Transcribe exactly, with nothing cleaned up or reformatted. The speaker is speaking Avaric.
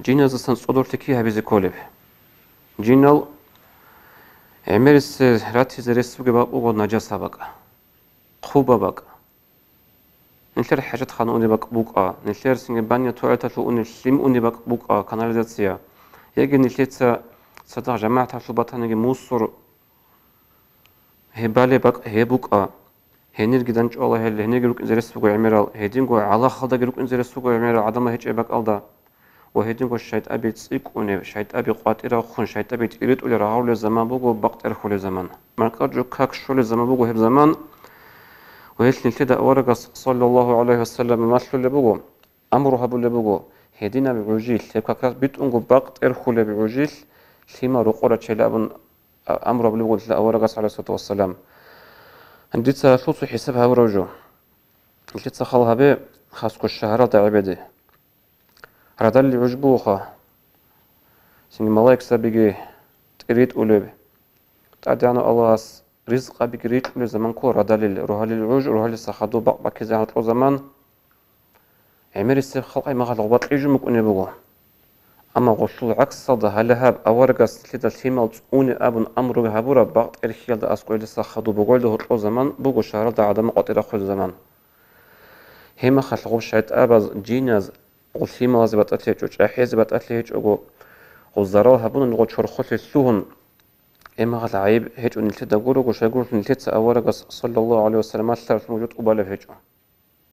Жиназдасан цӀодорлъи кигьабизе кколеб? Жинал гӀемерисел ратизе рес бугеб бакӀ буго нажаса бакӀ, хъуба бакӀ. Нилъер хӀажатхана унеб бакӀ букӀа, нилъер цинги баня-туалеталъул унеб лъим унеб бакӀ букӀа, канализация. Яги нилъеца цадахъ жамагӀаталъул батаниги мусор гьеб балеб бакӀ гьеб букӀа. Гьенирги данчӀвала гьел, гьенирги рукӀинзе рес буго гӀемерал, гьединго гӀалахалдаги рукӀинзе рес буго гӀемерал гӀадамал гьечӀеб бакӀалда. Ва гьединго шайтӀаби цӀикӀкӀунеб, шайтӀаби къватӀирахъун, шайтӀаби тӀиритӀулел рагъулел заман буго бакъ тӀерхьулел заман. МаркӀачӀул как щолел заман буго гьеб заман. Ва гьелъ нилъеда аварагас, саллаллагьу гӀалайгьи вассалам, малъулеб буго, амру гьабулеб буго, гьединаб гӀужил, гьеб как раз битӀунго бакъ тӀерхьулеб гӀужил лъимал рокъор рачейилан абун а-, амру гьабулеб буго нилъеда аварагас, гӀалайгьиссалату вассалам. Дица гьалъул цо хӀисаб гьабураб жо. Нилъеца хал гьабе, хасго шагьаралда гӀебеде. Радалил гӀуж бугоха. Цинги малаикзабиги тӀиритӀулеб. ТӀадегӀанав Аллагьас ризкъабиги рикьулел заман ккола радалил, рогьалил гӀуж, рогьалиса хадуб бакъ баккизе гьоркьо заман. ГӀемерисеб халкъ гьеб мехалъ гъуба кьижун букӀунеб буго. Амма гъолъул гӀаксалда гьале гьаб аварагас нилъеда лъимал цӀуне абун амруги гьабураб бакъ тӀерхьиялда аскӀоялдаса хадуб бугоялда гьоркьо заман буго шагьаралда гӀадамал къватӀирахъулел заман. Гьеб мехалъ гъоб шайтӀабаз, жиназ, гъоб лъималазе батӀалъи гьечӀо, чӀахӀиязе батӀалъи гьечӀого, гъоб зарал гьабуна гъоб чорхолъе лъугьун, гьеб мехалъ гӀайиб гьечӀо нилъеда гурого, щайгурелъул нилъеца аварагас, саллаллагьу гӀалайгьи вассалам, малъаралъун жо тӀубалеб гьечӀо.